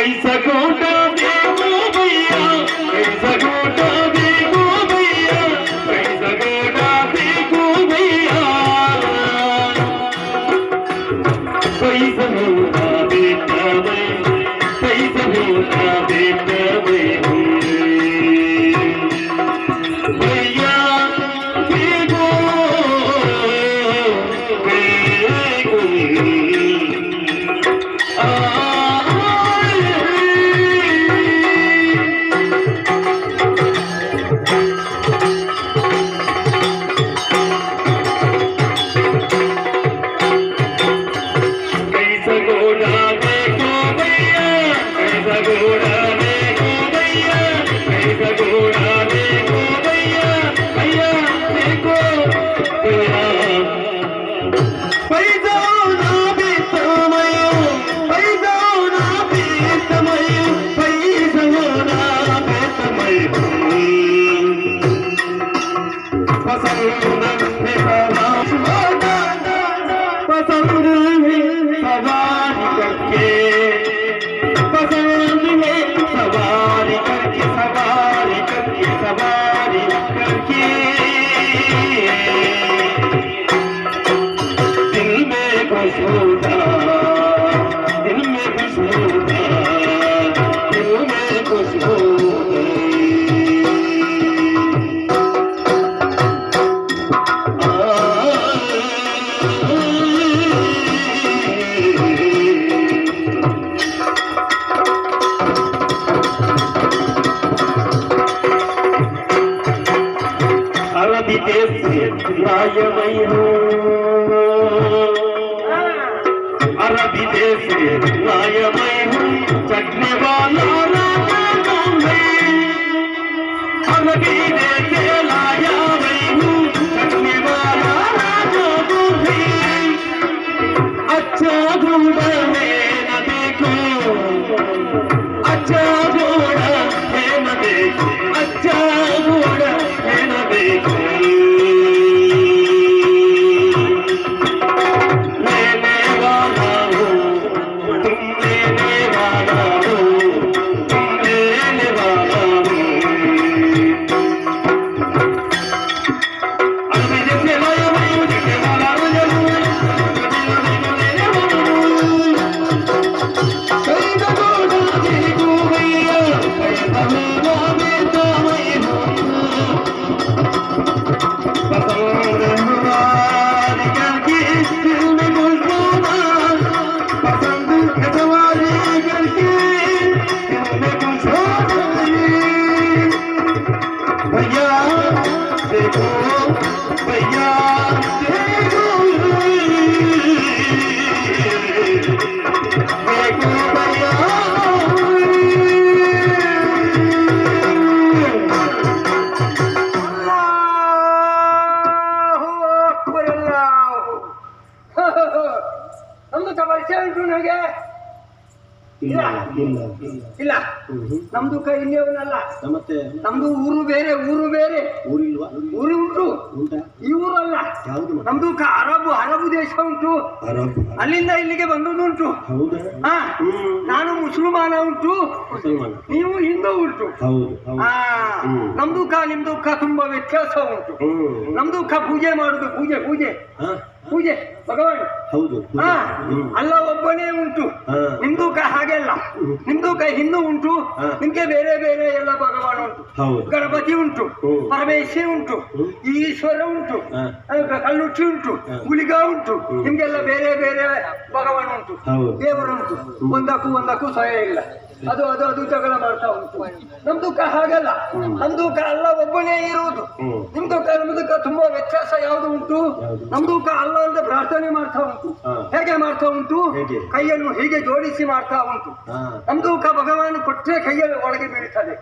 कैसा घोड़ा देखो भैया, कैसा घोड़ा देखो भैया, कैसा घोड़ा देखो भैया, पैसा होता बेटा मैं, पैसा होता बेटा मैं भैया देखो देखो। कैसा घोड़ा देखो भैया, कैसा घोड़ा देखो भैया, कैसा घोड़ा देखो भैया, भैया देखो भैया। पैसा ना बीतमयो, पैसा ना बीतमयो, पैसा ना बीतमयो। पसंद है पसंद है सवारी करके, पसंद है सवारी करके, सवारी करके, सवारी करके। दिल में खुश होता, दिल में खुश होता, दिल में खुश होता। अरबी देश से लाया मैं हूँ, अरबी देश से लाया मैं हूँ, चढ़ने वाला राजा मैं। अरबी देश से लाया मैं हूँ, चढ़ने वाला राजा मैं। अच्छा घोड़ा है न देखो, अच्छा घोड़ा है न देखो, अच्छा घोड़ा है न देखो। लेने वाला हूँ, तुम लेने वाला हो, तुम लेने वाला हो। अरबी देश से लाया मैं हूँ, चढ़ने वाला राजा हूँ, लेने वाला हूँ। कैसा घोड़ा देखो भैया, कैसा घोड़ा बेटा मैं हूँ। पसंद सवारी करके दिल में खुशबू, पसंद सवारी करके दिल में खुशबू। भैया देखो, भैया देखो, देखो भैया। ಅಲ್ಲಾಹು ಅಕ್ಬರ್ ಅಲ್ಲಾಹು. ನಮ್ದು ಪರಿಚಯ ಉಂಟು ನನಗೆ? ಇಲ್ಲ ಇಲ್ಲ ಇಲ್ಲ, ನಮ್ದು ಕೈ ಇಲ್ಲಿಯವನಲ್ಲ. ಮತ್ತೆ ನಮ್ದು ಊರು ಬೇರೆ, ಊರು ಬೇರೆ. ಊರಿಲ್ವಾ? ಊರು ಉಂಟು, ಉಂಟಾ? ಈ ಊರು ಅಲ್ಲ. ಯಾವುದು? ನಮ್ದು ಅರಬು, ಅರಬು ದೇಶ ಉಂಟು. ಅರಬ್. ಅಲ್ಲಿಂದ ಇಲ್ಲಿಗೆ ಬಂದದ್ದು ಉಂಟು. ಹೌದಾ? ಹಾ, ನಾನು ಮುಸಲ್ಮಾನ ಉಂಟು, ಮುಸಲ್ಮಾನ. ನೀವು ಹಿಂದೂ ಉಂಟು. ಹೌದು ಹೌದು. ಹಾ, ನಮ್ದು ಕ ನಿಮ್ದು ಕ ತುಂಬಾ ವ್ಯತ್ಯಾಸ ಉಂಟು. ನಮ್ದು ಕ ಪೂಜೆ ಮಾಡುದು, ಪೂಜೆ ಪೂಜೆ ಹಾ, ಪೂಜೆ ಭಗವಾನ್. ಹೌದು. ಹಾ, ಅಲ್ಲ ಒಬ್ಬನೇ ಉಂಟು. ನಿಮ್ದು ಕ ಹಾಗೆ ಅಲ್ಲ, ನಿಮ್ದು ಕ ಹಿಂದೂ ಉಂಟು, ನಿಮ್ಗೆ ಬೇರೆ ಬೇರೆ ಎಲ್ಲ ಭಗವಾನ್ ಉಂಟು. ಹೌದು. ಗಣಪತಿ ಉಂಟು, ಪರಮೇಶ್ವರಿ ಉಂಟು, ಈಶ್ವರ ಉಂಟು, ಕಲ್ಲುಟ್ಟಿ ಉಂಟು, ಗುಳಿಗ ಉಂಟು. ನಿಮ್ಗೆಲ್ಲ ಬೇರೆ ಬೇರೆ ಭಗವಾನ್ ಉಂಟು, ದೇವರು ಉಂಟು. ಒಂದಕ್ಕೂ ಒಂದಕ್ಕೂ ಸಹಾಯ ಇಲ್ಲ. ಅದು ಅದು ಅದು ಜಗಳ ಮಾಡ್ತಾ ಉಂಟು. ನಮ್ದು ಕ ಹಾಗಲ್ಲ, ನಮ್ದು ಕ ಅಲ್ಲ ಒಬ್ಬನೇ ಇರುವುದು. ನಿಮ್ದು ಕ ನಮ್ದು ಕ ತುಂಬಾ ವ್ಯತ್ಯಾಸ ಯಾವುದು ಉಂಟು? ನಮ್ದು ಕ ಅಲ್ಲ ಅಂತ ಪ್ರಾರ್ಥನೆ ಮಾಡ್ತಾ ಉಂಟು. ಹೇಗೆ ಮಾಡ್ತಾ ಉಂಟು? ಕೈಯನ್ನು ಹೀಗೆ ಜೋಡಿಸಿ ಮಾಡ್ತಾ ಉಂಟು. ನಮ್ದು ಕ ಭಗವಾನ್ ಕೊಟ್ಟರೆ ಕೈಯಲ್ಲಿ ಒಳಗೆ ಬೀಳ್ತದೆ.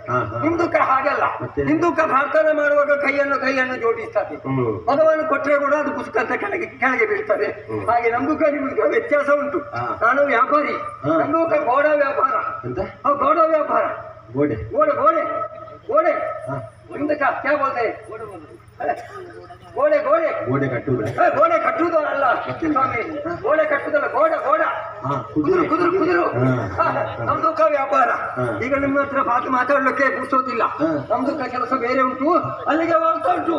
ನಿಮ್ದು ಕ ಹಾಗಲ್ಲ, ನಿಮ್ದು ಕ ಪ್ರಾರ್ಥನೆ ಮಾಡುವಾಗ ಕೈಯನ್ನು ಕೈಯನ್ನು ಜೋಡಿಸ್ತದೆ. ಭಗವಾನ್ ಕೊಟ್ಟರೆ ಕೂಡ ಅದು ಪುಸ್ತಕ ಕೆಳಗೆ ಕೆಳಗೆ ಬೀಳ್ತದೆ. ಹಾಗೆ ನಮ್ದು ಕ ನಿಮ್ದು ವ್ಯತ್ಯಾಸ ಉಂಟು. ನಾನು ವ್ಯಾಪಾರಿ, ನಮ್ದು ಕ ಗೋಡ ವ್ಯಾಪಾರ. ಗೋಡ ವ್ಯಾಪಾರ, ಗೋಡೆ ಗೋಡೆ ಗೋಡೆ ಗೋಡೆ. ನಿಮ್ದು ಕ್ಯಾ ಬೋಲ್ತೆ? ಗೋಡೆ ಗೋಡೆ ಗೋಡೆ ಕಟ್ಟುವುದು. ಗೋಡೆ ಕಟ್ಟುವುದು ಅಲ್ಲ ಸ್ವಾಮಿ, ಗೋಡೆ ಕಟ್ಟುವುದಲ್ಲ, ಗೋಡ ಗೋಡ. ಕುದುರು ಕುದುರು ಕುದುರು ನಮ್ದು ವ್ಯಾಪಾರ. ಈಗ ನಿಮ್ಮ ಹತ್ರ ಮಾತಾಡ್ಲಿಕ್ಕೆ ಕೂಸೋದಿಲ್ಲ, ನಮ್ದು ಕೆಲಸ ಬೇರೆ ಉಂಟು, ಅಲ್ಲಿಗೆ ಹೋಗ್ತಾ ಉಂಟು.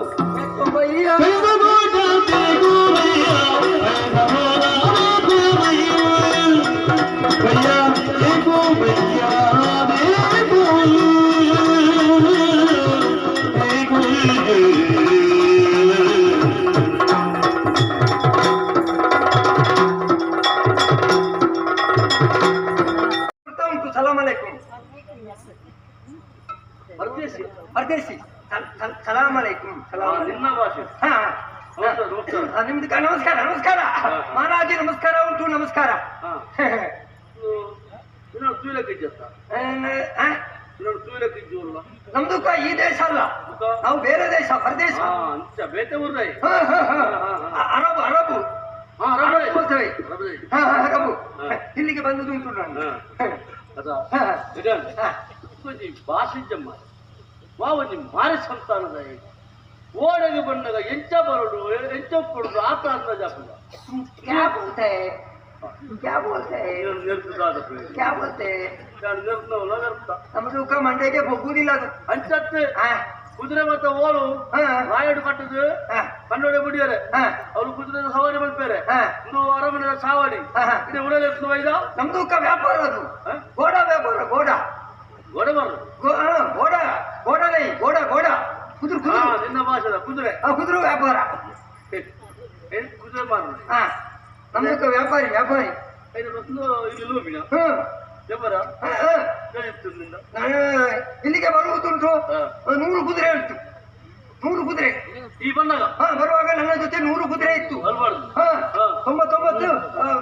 ಪರದೇಶಿ ಸಲಾಮ್ ಅಲೈಕುಂ. ನಿಮ್ದು ನಮಸ್ಕಾರ ನಮಸ್ಕಾರ ಮಹಾರಾಜಿ, ನಮಸ್ಕಾರ ಉಂಟು, ನಮಸ್ಕಾರ. ನಮ್ದು ಈ ದೇಶ ಅಲ್ಲ, ನಾವು ಬೇರೆ ದೇಶ, ಪರದೇಶ. ಅರಬು ಅರಬು ಅರಬು ಅರಬು ಇಲ್ಲಿಗೆ ಬಂದದ್ದು ಉಂಟು ನಾನು. ಭಾಷೆ ವಾವನಿ ಮಾರಿ ಸಂತಾನದ ಓಡಗೆ ಬಂದಾಗ ಎಂಚ ಬರೋಡು ಎಂಚ ಕೊಡುದು ಆತ ಅಂದಾಜ್ ಹಾಕುದ. ಕ್ಯಾ ಬೋಲ್ತೆ ಕ್ಯಾ ಬೋಲ್ತೆ ಕ್ಯಾ ಬೋಲ್ತೆ ನಮ್ದು ಮಂಡ್ಯಕ್ಕೆ ಹೋಗುದಿಲ್ಲ ಅದು ಅಂಚತ್ತೆ. ಕುದುರೆ ಮತ್ತೆ ಓಳು ರಾಯಡು ಕಟ್ಟುದು ಕಣ್ಣೋಡೆ ಬಿಡಿಯರೆ ಅವ್ರು ಕುದುರೆ ಸವಾರಿ ಮಾಡ್ತಾರೆ. ಒಂದು ಅರಮನೆ ಸಾವರಿ ಉಡಲೆ ನಮ್ದು ವ್ಯಾಪಾರ ಅದು ಗೋಡ ವ್ಯಾಪಾರ. ಗೋಡ ಗೋಡ ಬರೋದು ಗೋಡ ಗೋಡಲೈ ಗೋಡ ಗೋಡ ಕುದುರು ಕುದುರು ನಿನ್ನ ಭಾಷೆದ ಕುದುರೆ ಕುದುರು ವ್ಯಾಪಾರ. ಕುದುರೆ ಮಾರ ನಮ್ದು ವ್ಯಾಪಾರಿ ವ್ಯಾಪಾರಿ. ನಾನು ಇಲ್ಲಿಗೆ ಬರುವುದುಂಟು 100 ಕುದುರೆ ಉಂಟು, 100 ಕುದುರೆ. ಈ ಬಂದಾಗ ಬರುವಾಗ ನನ್ನ ಜೊತೆ 100 ಕುದುರೆ ಇತ್ತು. 99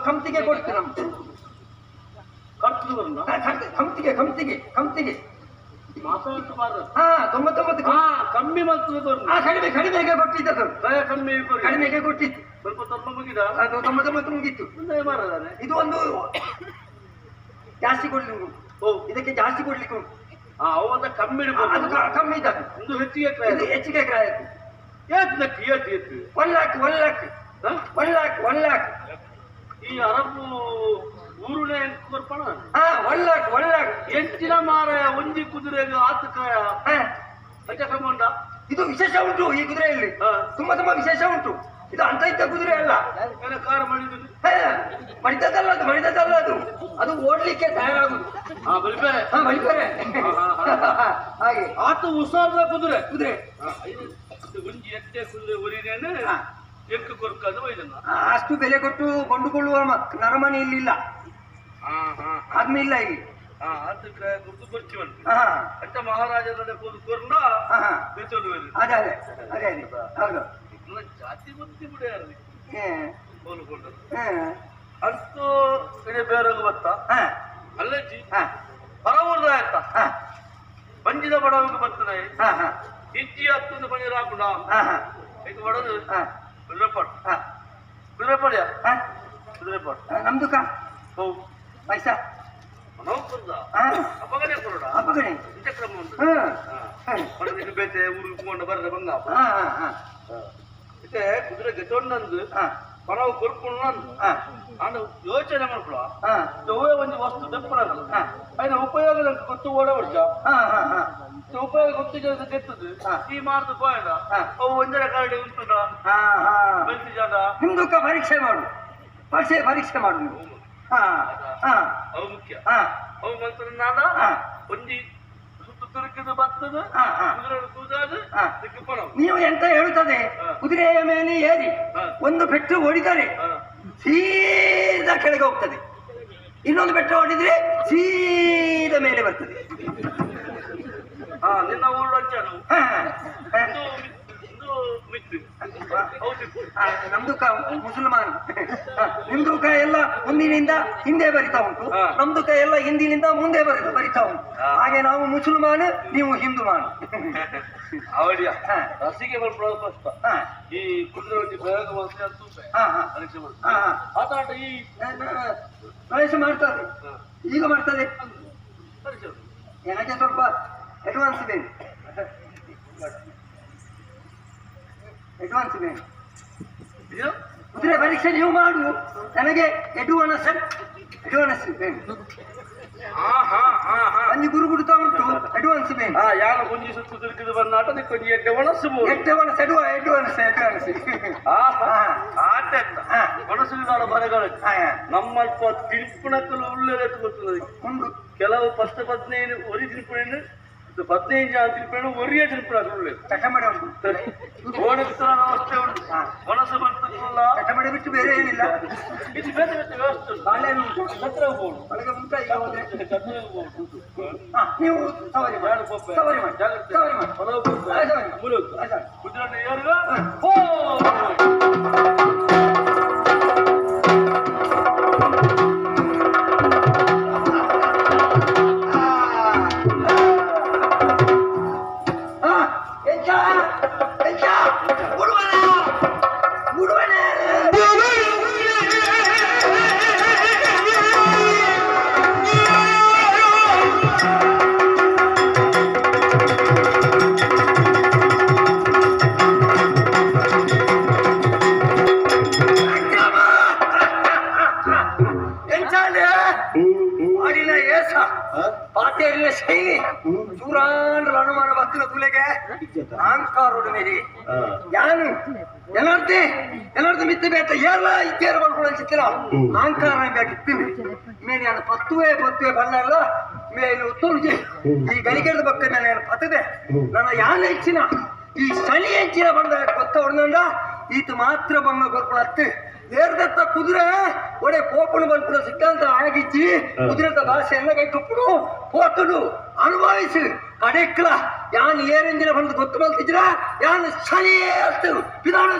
ಕಂತಿಗೆ ಕೊಡ್ತು ನಮ್ದು. ಕಂತಿಗೆ ಕಂತಿಗೆ ಕಂತಿಗೆ 99 ಕಮ್ಮಿ ಕಡಿಮೆ ಕಡಿಮೆಗೆ ಕೊಟ್ಟಿದ್ದದು, ಕಡಿಮೆಗೆ ಕೊಟ್ಟಿತ್ತು. ಅದು 99 ಮುಗಿತ್ತು. ಇದು ಒಂದು ಜಾಸ್ತಿ ಕೊಡ್ಲಿಕ್ಕೆ ಉಂಟು, ಇದಕ್ಕೆ ಜಾಸ್ತಿ ಕೊಡ್ಲಿಕ್ಕೆ ಉಂಟು. ಕಮ್ಮಿ ಅದು ಕಮ್ಮಿ ಇದ್ದದ್ದು, ಹೆಚ್ಚಿಗೆ ಹೆಚ್ಚಿಗೆ ಕ್ರಾಯ. 1 ಲಾಕ್ 1 ಲಾಕ್ 1 ಲಾಕ್ 1 ಲಾಕ್. ಈ ಅರಬು ಊರುನೇ ಕೊರ್ಪಣ 1 ಲಾಕ್ 1 ಲಾಕ್ ಎಂಚಿನ ಮಾರಾಯ ಒಂಜಿ ಕುದುರೆಗೆ ಆತಕಾಯ ಕ್ರಮ ಉಂಟಾ? ಇದು ವಿಶೇಷ ಉಂಟು ಈ ಕುದುರೆಯಲ್ಲಿ, ತುಂಬಾ ತುಂಬಾ ವಿಶೇಷ ಉಂಟು. ಇದು ಅಂತ ಇದ್ದ ಕುದುರೆ ಅಲ್ಲ, ಕಾರ ಮಾಡಿದ್ದು ಮಡಿತದಲ್ಲ ಅದು, ಮಡಿತದಲ್ಲ ಅದು, ಅದು ಓಡ್ಲಿಕ್ಕೆ ತಯಾರಾಗುದು. ಬಲಿಪೇರೆ ಹಾಗೆ ಆತ ಹುಷಾರದ ಕುದುರೆ ಕುದುರೆ ಒಂಜಿ ಎತ್ತೆ ಕುದುರೆ ಒರಿನೇನೆ ಎಕ್ಕು ಕೊರ್ಕದು ಒಯ್ದನ. ಅಷ್ಟು ಬೆಲೆ ಕೊಟ್ಟು ಕೊಂಡುಕೊಳ್ಳುವ ನರಮನಿ ಇಲ್ಲಿ ಇಲ್ಲ, ಆದ್ಮಿ ಇಲ್ಲ ಇಲ್ಲಿ. ಮಹಾರಾಜರ ಅದೇ ಅದೇ ಅದೇ ಅದೇ ಹೌದು. ಜಾತಿ ಗೊತ್ತಿ ಬಿಡಿಯಾರ ಅಂತೂ ಇಡೀ ಬೇರೆ ಬತ್ತ ಅಲ್ಲಜ್ಜಿ ಪರವೂರ್ದ ಆಯ್ತ ಬಂಜಿದ ಬಡವಿಗೆ ಬರ್ತದೆ ಇಜ್ಜಿ ಹತ್ತೊಂದು ಪನೀರ್ ಹಾಕುಡ ಇದು ಬಡದು ಕುದುರೆಪಾಡು ಕುದುರೆಪಾಡಿಯ ಕುದುರೆಪಾಡು ನಮ್ದು ಹೌದು ಪೈಸಾ ಅಪಗಣೆ ಕೊಡೋಣ ಅಪಗಣೆ ಕ್ರಮ ಉಂಟು. ಬೇತೆ ಊರಿಗೆ ಕೊಂಡು ಬರ್ರೆ ಬಂದ ಮತ್ತೆ ಕುದುರೆ ಗೆತೊಂಡಂದು ಪಣವು ಕೊರ್ಕೊಂಡು ಆಂಡ ಯೋಚನೆ ಮಾಡ್ಕೊಳ ಒಂದು ವಸ್ತು ದಪ್ಪನಾಗಲ್ಲ ಅದನ್ನ ಉಪಯೋಗ ಗೊತ್ತು ಓಡ ವರ್ಷ ಉಪಯೋಗ ಗೊತ್ತು ಗೆತ್ತದು ಈ ಮಾರ್ದು ಗೋಯದ ಅವು ಒಂದರ ಕಾರ್ಡ್ ಉಂಟುದ ಬೆಲ್ತಿ ಜಾಗ ನಿಮ್ದು ಪರೀಕ್ಷೆ ಮಾಡು, ಪರೀಕ್ಷೆ ಪರೀಕ್ಷೆ ಮಾಡು ನೀವು. ಅವು ಮುಖ್ಯ. ಅವು ಮಂತ್ರ ನಾನ ಒಂಜಿ ಸುತ್ತು ತುರುಕಿದು ಬರ್ತದೆ ಕುದುರೆ ಕೂದಾದು ನೀವು ಎಂತ ಹೇಳುತ್ತದೆ? ಕುದುರೆಯ ಮೇಲೆ ಏರಿ ಒಂದು ಪೆಟ್ಟು ಹೊಡಿದರೆ ಸೀದಾ ಕೆಳಗೆ ಹೋಗ್ತದೆ, ಇನ್ನೊಂದು ಪೆಟ್ಟು ಹೊಡಿದ್ರೆ ಸೀದಾ ಮೇಲೆ ಬರ್ತದೆ. ನಿನ್ನ ಊರು ನಮ್ದು ಮುಸಲ್ಮಾನ, ನಿಮ್ದು ಕೈ ಎಲ್ಲ ಮುಂದಿನಿಂದ ಹಿಂದೆ ಬರಿತಾ ಉಂಟು, ನಮ್ದು ಕೈ ಎಲ್ಲ ಹಿಂದಿನಿಂದ ಮುಂದೆ ಬರಿತಾ ಉಂಟು. ಹಾಗೆ ನಾವು ಮುಸಲ್ಮಾನ, ನೀವು ಹಿಂದೂಮಾನ. ರಸಿಗೆ ಕಷ್ಟ ಈ ಕುದುರೆ ಪ್ರವೇಶ ಮಾಡ್ತದೆ, ಈಗ ಮಾಡ್ತದೆ. ನನಗೆ ಸ್ವಲ್ಪ ಅಡ್ವಾನ್ಸ್ ಬೇಕು, ಅಡ್ವಾನ್ಸ್ ಬೇಕು. ಕುದುರೆ ಪರೀಕ್ಷೆ ನೀವು ಮಾಡು, ನನಗೆ ಅಡ್ವಾನ್ಸ್ ಅಡ್ವಾನ್ಸ್ ಬೇಕು. ಹಾ ಹಾ ಹಾ ಹಾ. ಒಂಜಿ ಗುರು ಗುಡುತಾ ಉಂಟು, ಅಡ್ವಾನ್ಸ್ ಬೇಕು. ಆ ಯಾನ ಒಂಜಿ ಸುತ್ತು ತಿರುಗಿದು ಬಂದಾಟ ಒಂಜಿ ಎಡ್ಡೆ ಒಣಸು ಬೋಡು. ಎಡ್ಡೆ ಒಣಸು, ಅಡ್ವಾನ್ಸ್ ಅಡ್ವಾನ್ಸ್. ಆಹಾ. ಹಾ. ಆಟ ಎತ್ತ. ಹಾ. ಒಣಸುಗಾಲ ಬರಗಾಲ. ಹಾ. ನಮ್ಮಲ್ಪ ತಿರುಪುಣಕ್ಕಲು ಉಳ್ಳೇದು ಗೊತ್ತುತ್ತದೆ. ಉಂಡು. ಕೆಲವು ಫಸ್ಟ್ 15 ಒರಿ ತಿರುಪುಣೆಯನ್ನು, 15 ಜನ ತಿರುಪುಣೆ ಒರಿಯ ತಿರುಪುಣಕ್ಕೆ ಉಳ್ಳೇದು. ಚಟಮಡೆ ಉಂಟು. ಓಣೆತ್ತರ ವ್ಯವಸ್ಥೆ ಉಂಟು. ಹಾ. ಒಣಸು ಬರ್ತದಲ್ಲ. ಚಟಮಡೆ ಬಿಟ್ಟು ಬೇರೆ ಏನಿಲ್ಲ. ಇದು ಬೇರೆ ಬೇರೆ ವ್ಯವಸ್ಥೆ ಉಂಟು. ಬಾಳೆಹಣ್ಣು ಉಂಟು. ಛತ್ರ ಬೋಡು. ಒಳಗೆ ಉಂಟಾ ಈಗ ಹೋದ್ರೆ? ಛತ್ರ ಬೋಡು. ಹಾ, ನೀವು ಸವಾರಿ ಮಾಡಿ, ಸವಾರಿ ಮಾಡಿ, ಸವಾರಿ ಮಾಡಿ. ಹೊಲವು ಪೋಪೆ. ಹಾ, ಸವಾರಿ ಮಾಡಿ. ಮುಲುಕು. ಹಾ, ಸರಿ. ಕುದುರೆಯನ್ನು ಏರುಗ. ಹೋ! ಹಾ, ಎಂಚ ಎಂಚ ಬುಡುವನ ಬುಡುವನ. ಎಂಚಾಲೆ ಮಾಡಿನ ಏಸ ಪಾಟೇರಿನ ಶೈಲಿ ಚೂರಾಂಡ್ರ ಅನುಮಾನ ಬತ್ತಿನ ತುಲೆಗೆ ಅಹಂಕಾರೋಡು ಮೇರಿ ಯಾನು ಎಲ್ಲರ್ದೆ ಎಲ್ಲರ್ದು ಮಿತ್ತೆ ಬೇತ ಏರ್ಲ ಇತ್ತೇರ ಬರ್ಕೊಂಡು ಚಿತ್ತಿನ ಅಹಂಕಾರ ಬೇಕಿತ್ತೀನಿ. ಮೇನೆ ನಾನು ಪತ್ತುವೆ ಪತ್ತುವೆ ಬಣ್ಣಲ್ಲ ಮೇನು ಉತ್ತುಜಿ ಈ ಗಣಿಗೆದ ಪಕ್ಕ ಮೇಲೆ ಪತ್ತದೆ ನನ್ನ ಯಾನ ಹೆಚ್ಚಿನ ಈ ಶನಿ ಹೆಚ್ಚಿನ ಬಂದ ಗೊತ್ತ ಹೊಡೆದಂಡ ಈತ ಮಾತ್ರ ಬಂಗ ಕೊರ್ಪಣ ಹತ್ತು ಏರ್ದತ್ತ ಕುದುರೆ ಒಡೆ ಕೋಪನು ಬಂದ್ಬಿಡು ಸಿದ್ಧಾಂತ ಆಗಿಚ್ಚಿ ಕುದುರೆದ ಭಾಷೆಯನ್ನ ಕೈ ತುಪ್ಪುಡು ಪೋತುಡು ಅನುಭವಿಸು ಕಡೆಕ್ಲ ಯಾನ್ ಏರೆಂಜಿನ ಬಂದು ಗೊತ್ತು ಮಲ್ತಿದ್ರ ಯಾನ್ ಶನಿ ಅತ್ತು ಪಿದಾಣ.